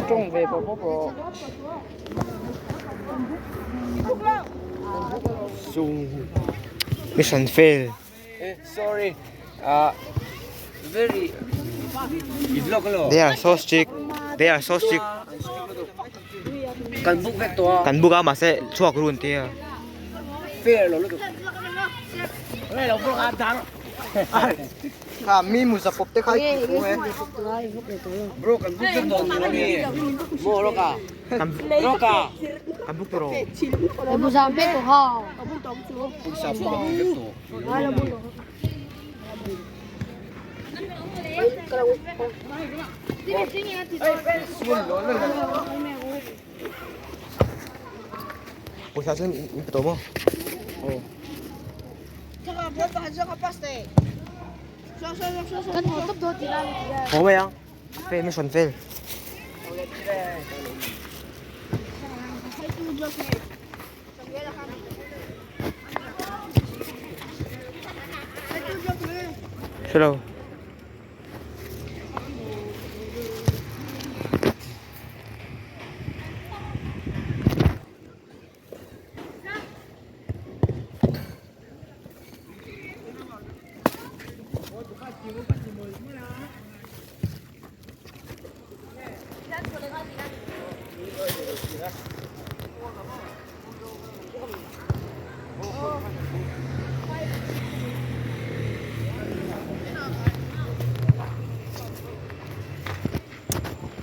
Tawng ve pawp pawp rawh. Mission fail. Sorry. Very They are so strict. They are so strict. Kan book vek tawh a. Kan book a mahse chhuak run tia. Fair lo lutuk. Kha mi mu zapawp te kha i tih fu e. Bro kan book vek tawh ni mi. Mo roka. Roka. Kan book tawh rawh. Pawisa pawh kan book vek tawh. Pawisa chu in pe tawh maw? Aw. Haw mai ang. Fail mission fail. Hello.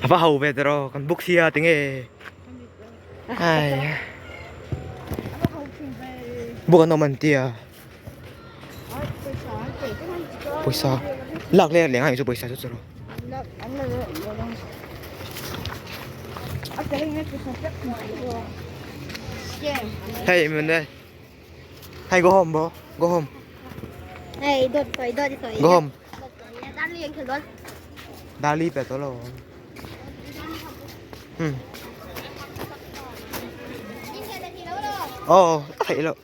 A va ho ve tiraw kan book sia tinge ai book an awm an tia pawisa lak leh leh ngai chu pawisa chu tiraw. Hey Emmanuel Hey go home bro go home Hey dawt dawt dawt go home Darling khel dawn Dali pe tawh lo hmm Oh a theih loh.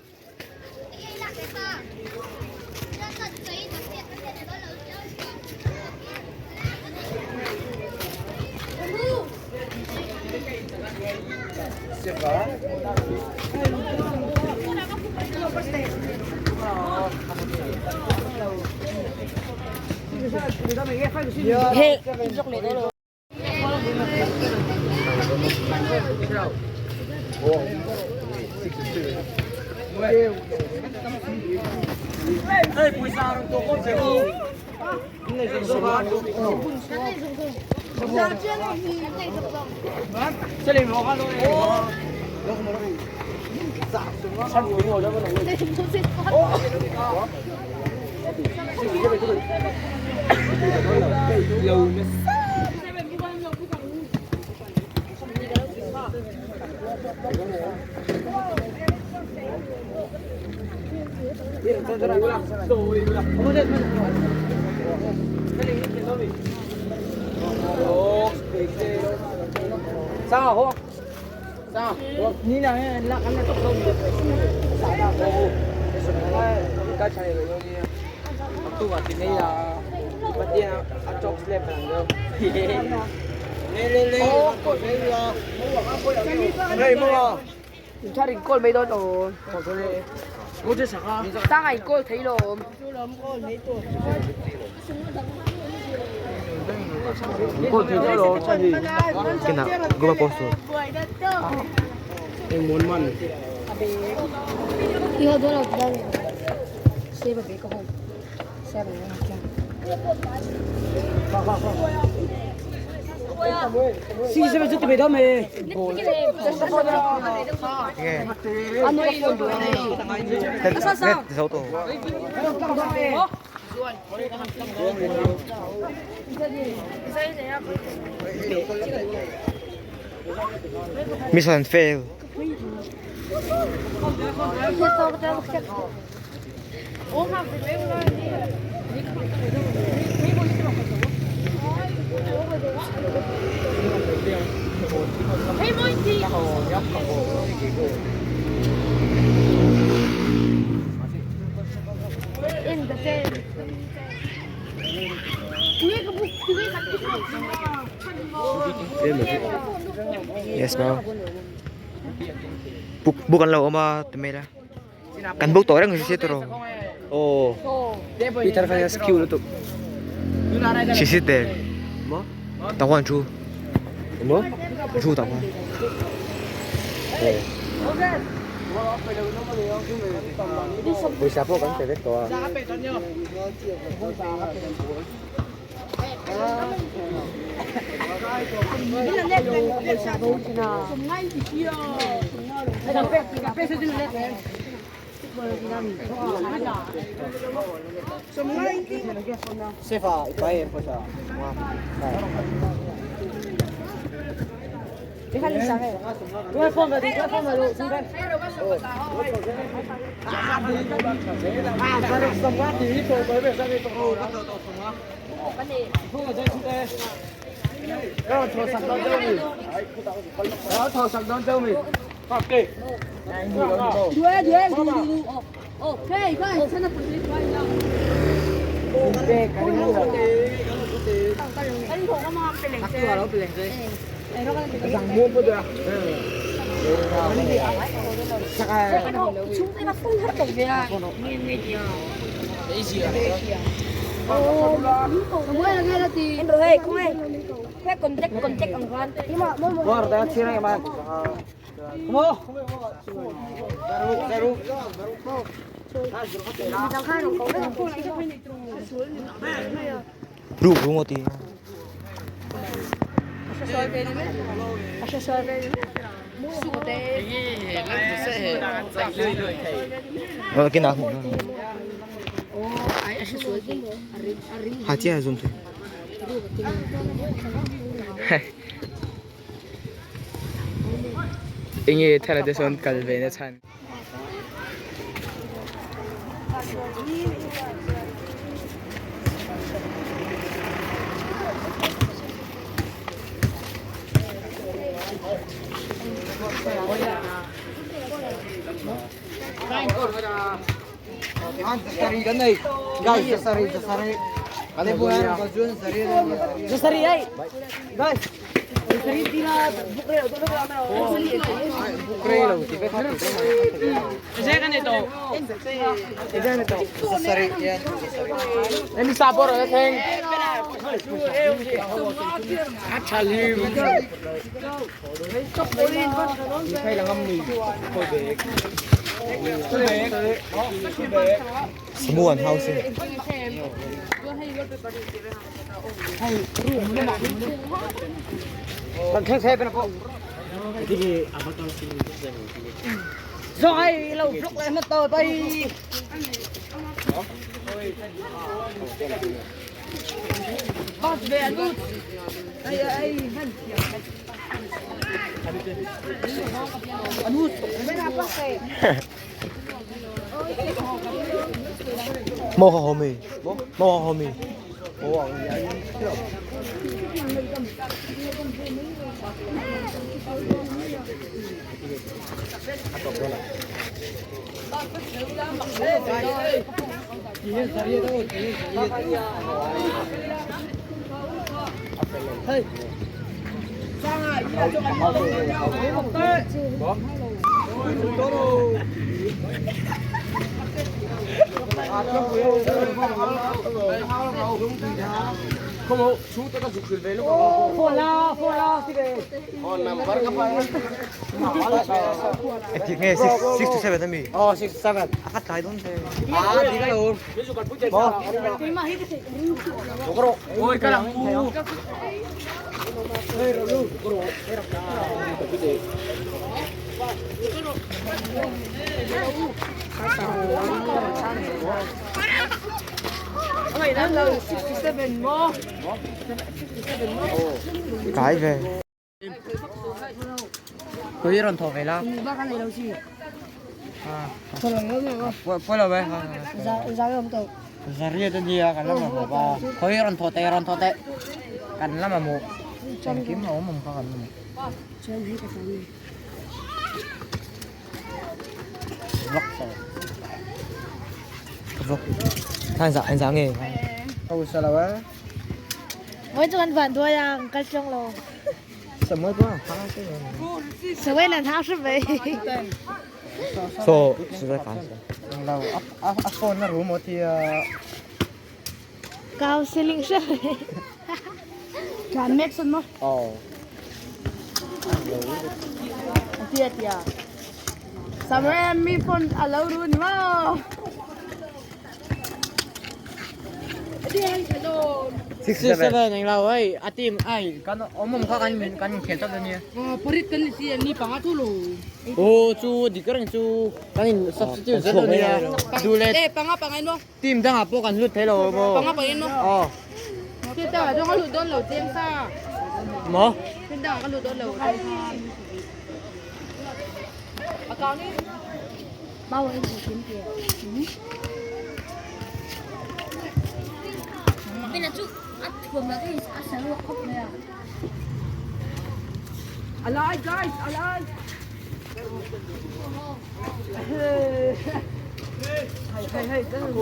Kena gua post tu. Nge. Net zo to. Mission fail. Yes bro. Buk buk an lo awm a ti mai ila. Kan buk tawh reng si se tawh. Aw. Peter khan a skill lutuk. Si si te. Tah khuan an thu. Maw? An thu tah khuan. Pawisa pawh kan pe vek tawh a. Ruk ru ngawt i. Kinah hmuh na. Ha chia zum thei. Enge thara te sawn kal ve na chhan. Samuan house. Mo ho mi. Mo ho mi. Engtik nge 6 to 7 ami? Oh, 6 to 7. A khat tlai dawn te. Ah, di ka lo. Mo. Cái về. Koi rawn thaw ve la. Pawi lo ve. Zariat a nia kan la mamawh ba. Koi rawn thaw teh rawn thaw teh. Kan la mamawh. Engkim a awm awm kha kan mamawh. Vlog sir. Vlog. Khan za an za nge. Ka usa lo e. Vawiin chu kan van duai a, kan kal tlang lo. 什么人他是没？ So 是在干啥？ A a phone na room tia. 高司令是。 Kan make sun mo. Oh. Tia tia. Somewhere mi phone allow ru ni mo. 6 7 ang lao ay atim ay kan omom kha kan min kan khel tak ni. Parit kan si ni panga tu lo. Oh chu dikarang chu kan in substitute zalo ni. Dulet Eh panga panga no. team dang apo kan lut thelo mo. Panga panga no. Oh. Kita ta dong lu don lo tem sa. Mo. Kita ka lu don lo. 把我一起点点。 Bên là chú ăn thường là cái ăn sáng luôn không này à. Alive guys, alive. Hey hey hey, hey hey.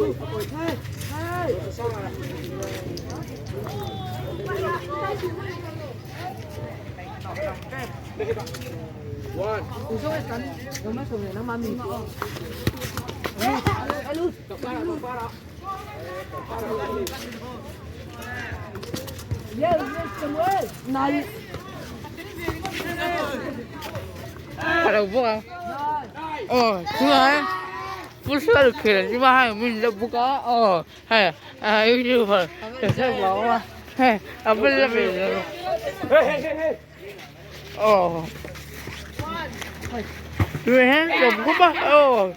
哦，突然不是可能你妈还有没得不高哦，哎哎，有就怕这毛啊，哎，啊不是没人，哦，对，我不吧哦。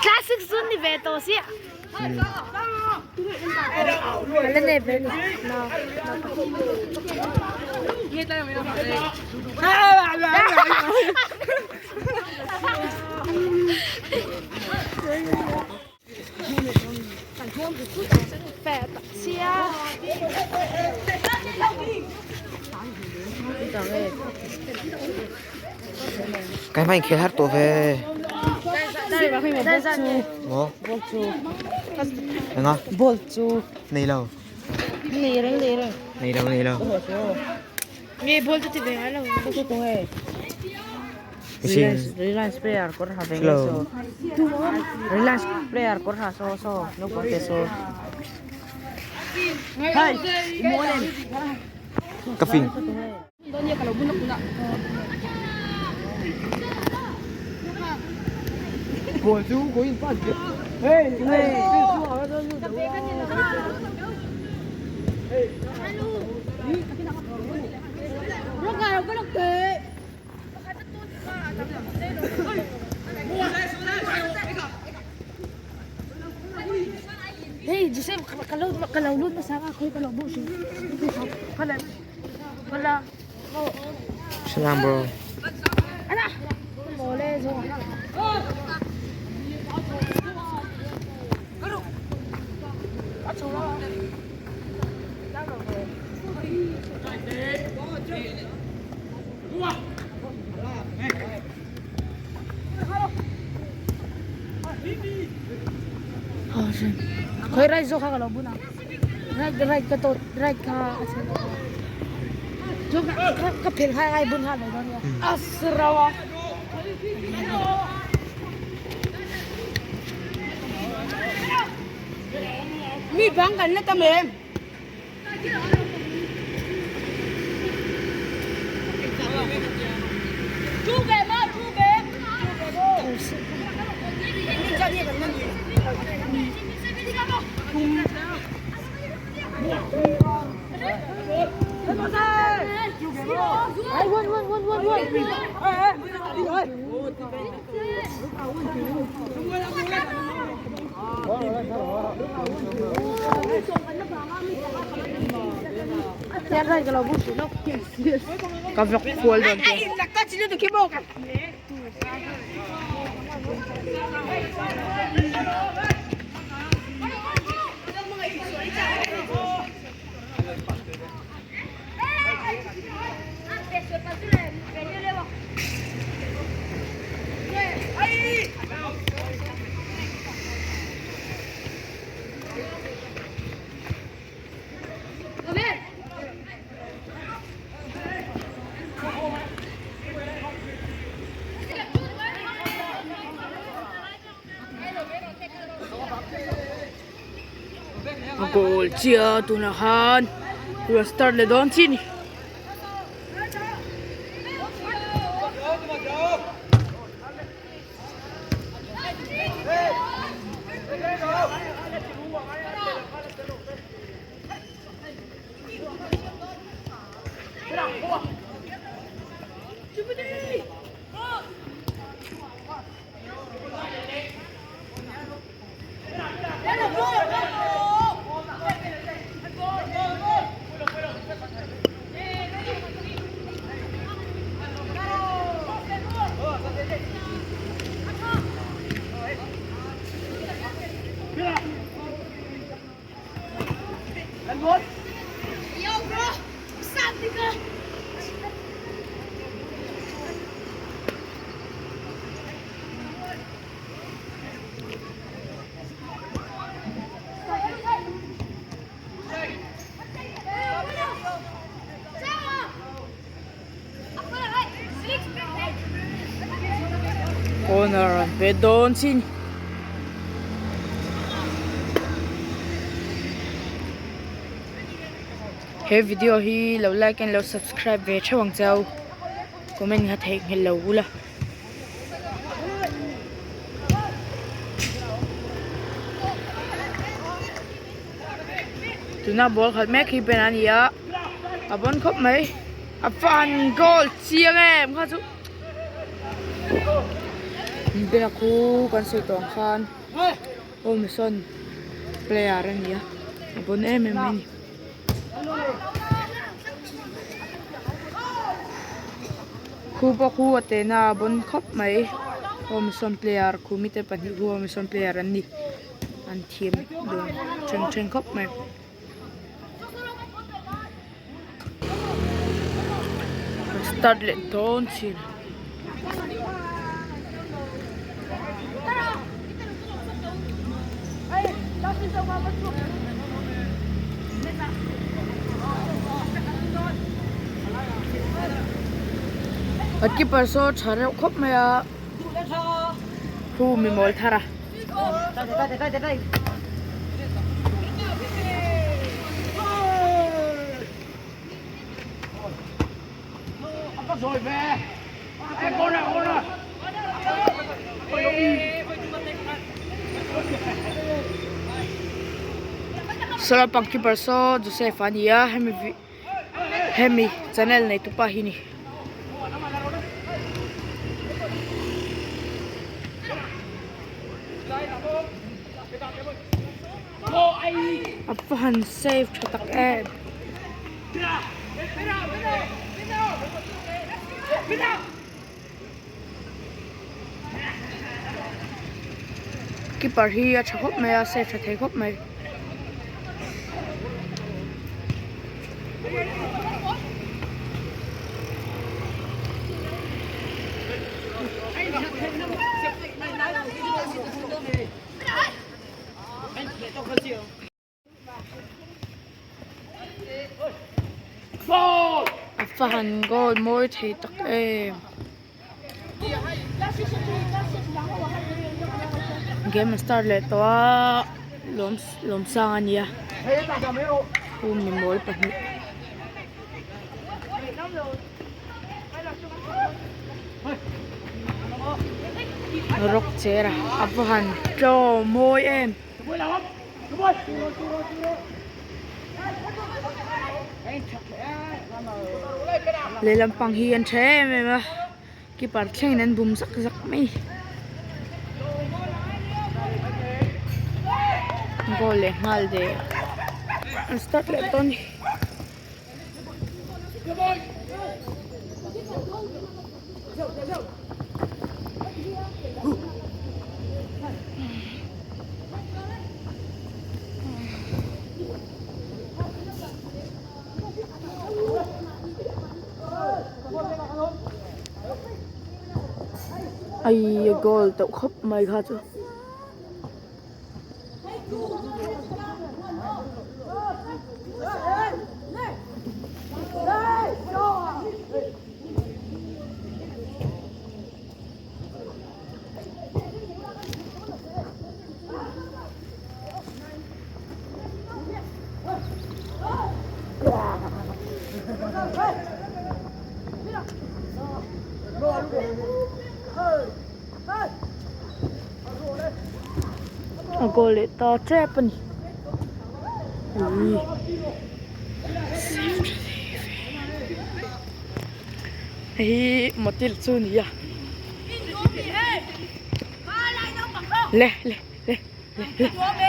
Classic sun ni ve to si. Ala ne ve ni. No. Fat sia. Cái mày khel hát tổ về. Mo. Nga. Ball chu. Nei lo. Nei reng nei reng. Nei lo nei lo. Nghe bol cho chị về ai là Machine. Reliance player kor ha veng Slow. so. Reliance player kor ha so so no kor te so. Cà phê. Hey, Joseph, kalau kalau lu masaka ko kalau busi. Wala. Wala. Salam bro. Ana. Mole zo. Khoi rai zo kha kalau buna. Right right ka to right ka jo ka ka phel khai ai bun ha lo don ya. Asrawa. Mi bang kan na tamem. Chú về mà, chú về. Ai one one one one one. Tiyan rai kalau busi lo. Ka vek fual don te. Goal chiah tunah khan rawn start leh dawn chi a ni. Corner an pe dawn chin. He video hi lo like and lo subscribe ve theuh ang cheu. Comment kha theihnghilh lo ula. Tuna ball khalh mek hi pen a ni a a bawn khawp mai a fan goal chiang em kha chu bena khu kan sawi tawh ang khan aw mason player a ni a a bawn em em mai a ni. Khu pawh khu a tena a bawn khawp mai aw mason player khumi te pahnih khu aw mason player an ni. An thiam dun then then khawp mai. Start leh dawn chin. An keeper saw tha reuh khawp mai a. Khu mi mawl thar a. Solar pang keeper saw Joseph a ni a hemi hemi channel nei tupa hi ni. A va han save tha tak em. Keeper hi a tha khawp mai a save tha thei khawp mai. A va han goal mawi thei tak em game a start leh tawh a lawm lawm sang a nia pu mimawl pahnih. Rock chair a va han tlaw mawi em. Lehlam pang hi an tha em em a keeper thlengin an bum zak zak mai goal leh nghal der an start leh dawn a ni. Ai a goal teuh khawp mai kha chu. A goal leh ta tep a ni ui hei hi motil chu a ni a le le le le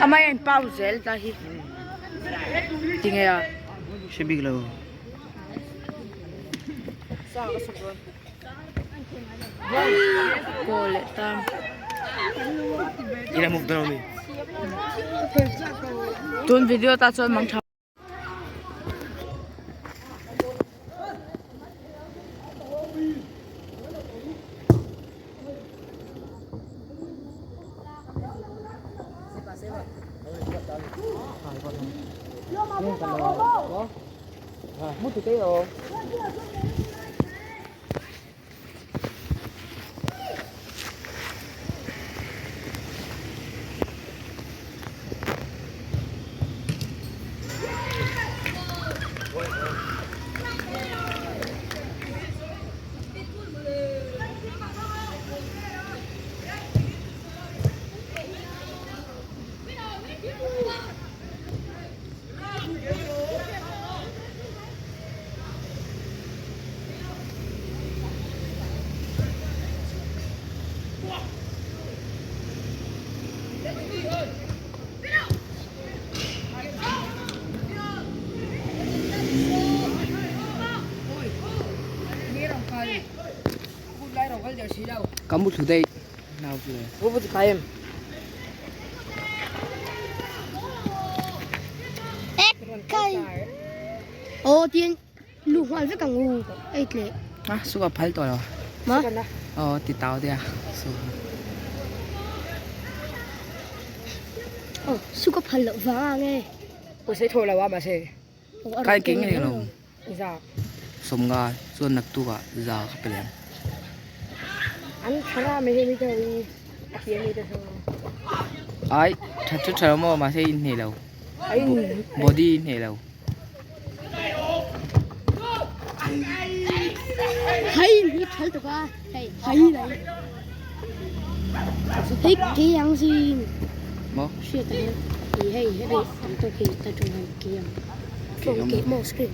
amah hian pau zel ta hi tinge a Hre bik lo. Goal leh ta. Ila move dawn ami. Tun video ta chuan mang tha. Ka mu thlu daih. Aw tiang lu hual vek ang u ei tleh. A suka phal tawh lo. Ma? Aw ti tau deuh a su. Aw suka phal loh vang ang e. Pawisa i thaw lo a mahse. Kai keng reng lo. Sawm nga chuan naktuk ah za ka pe leh ang. An thana mai hei mi te ho hi a ti a mi te ho. Ai tha chu tha lo maw mahse in hneh lo. Body in hneh lo. Hei hi thal tuk a hei hei này. Hei ke ang zin. Maw? Hriat a hian i hei hei tam tawk hi ta ṭawng hian ke ang. Phone ke maw screen.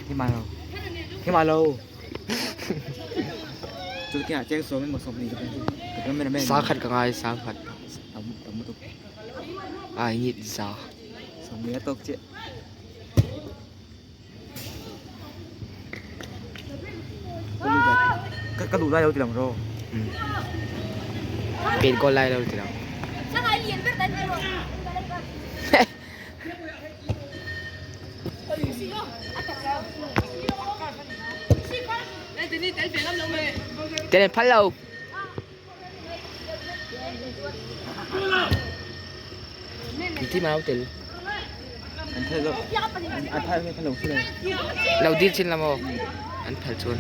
Keimah lo. Keimah lo. Chu kinah cheng sawm emaw sawmhnih ka ka men men. Sangkhat ka ngai sangkhat. Tam tam lutuk. I need za. Sawmhnih a tawk chiah. Ka ka duh lai lo ti lang rawh. Pet goal lai lo ti lang. Tên phal lo. Ti mau tel. An phal lo. An phal nge phal lo si lo. Lo dil chin la maw. An phal chun.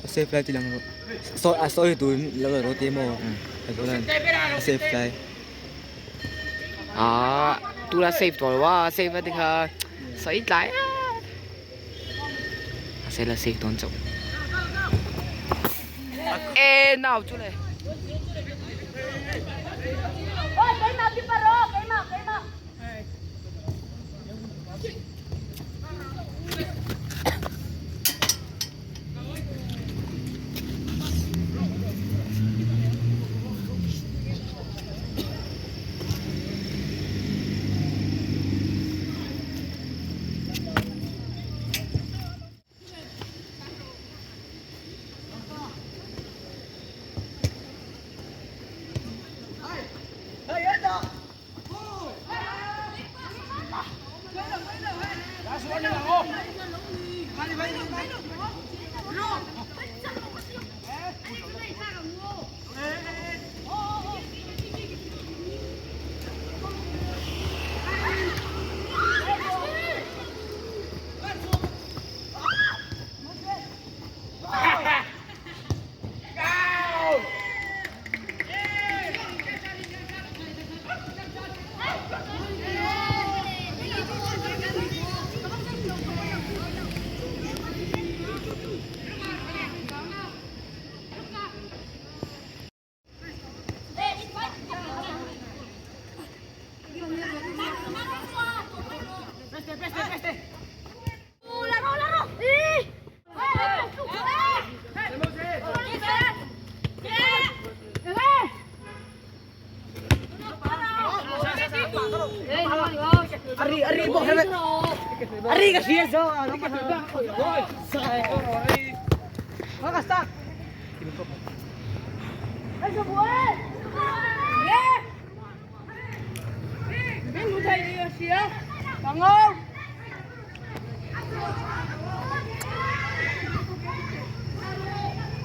Safe lai ti lang rawh. Sawi a sawi tu lo rawh ti maw. Safe lai. Ah, tu la save tawh lo a, save a ti kha sawi tlai a. A se la save dawn chauh. E nau chu le.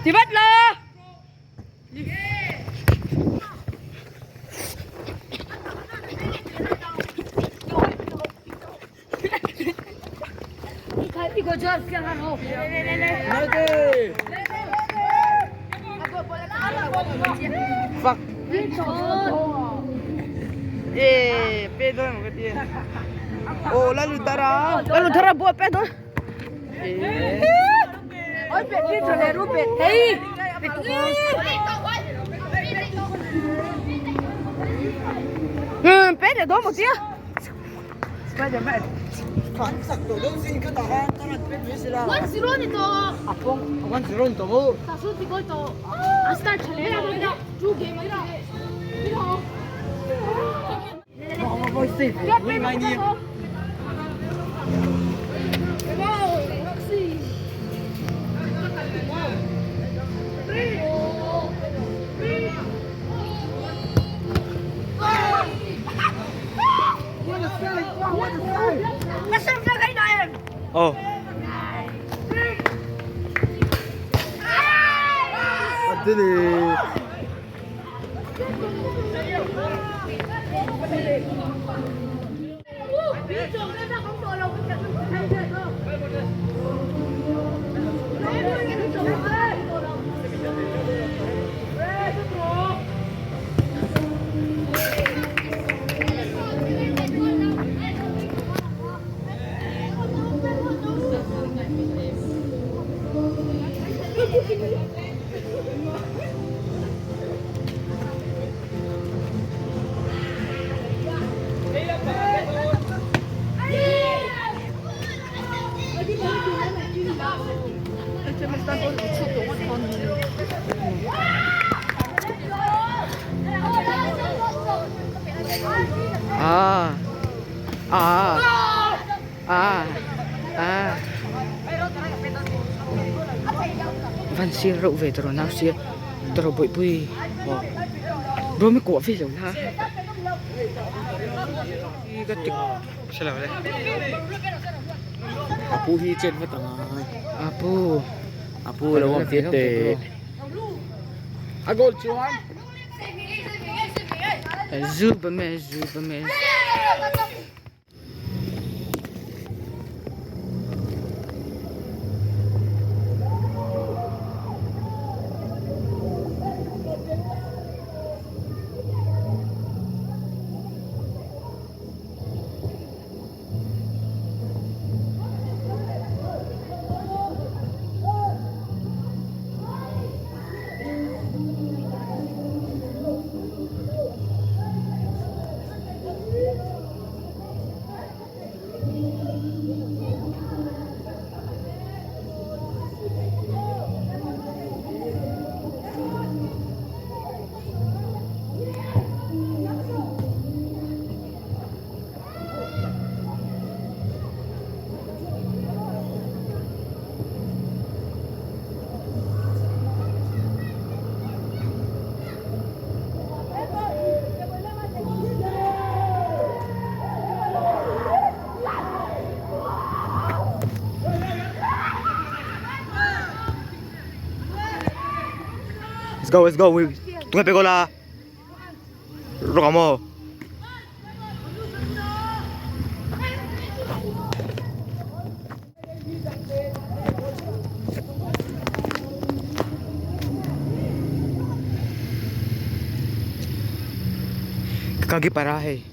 Chỉ bắt lơ. Ê, pe thôi một cái tiền. Ồ, la lutara. La lutara bộ pe thôi. Ôi, pe đi cho này rút pe. Hey. Ừ, pe để đó một tí. One zero ni to. One zero ni to mo. Sasu ti gol to. Asta chale ra two game ai. Ngai ni. Oh. Adili. Ah. Ah. Ah. Ah. Van sir reuh ve tawh nau sia tawh bawihpui bro mi kuah ve lo la. Ka tik Apu hi chet vat angai. Apu. Apu lo awm tir teh. A goal chuan. Zubame zubame. Let's go, let's go. Tunga pe gola. Rock mo. Kagi para hei.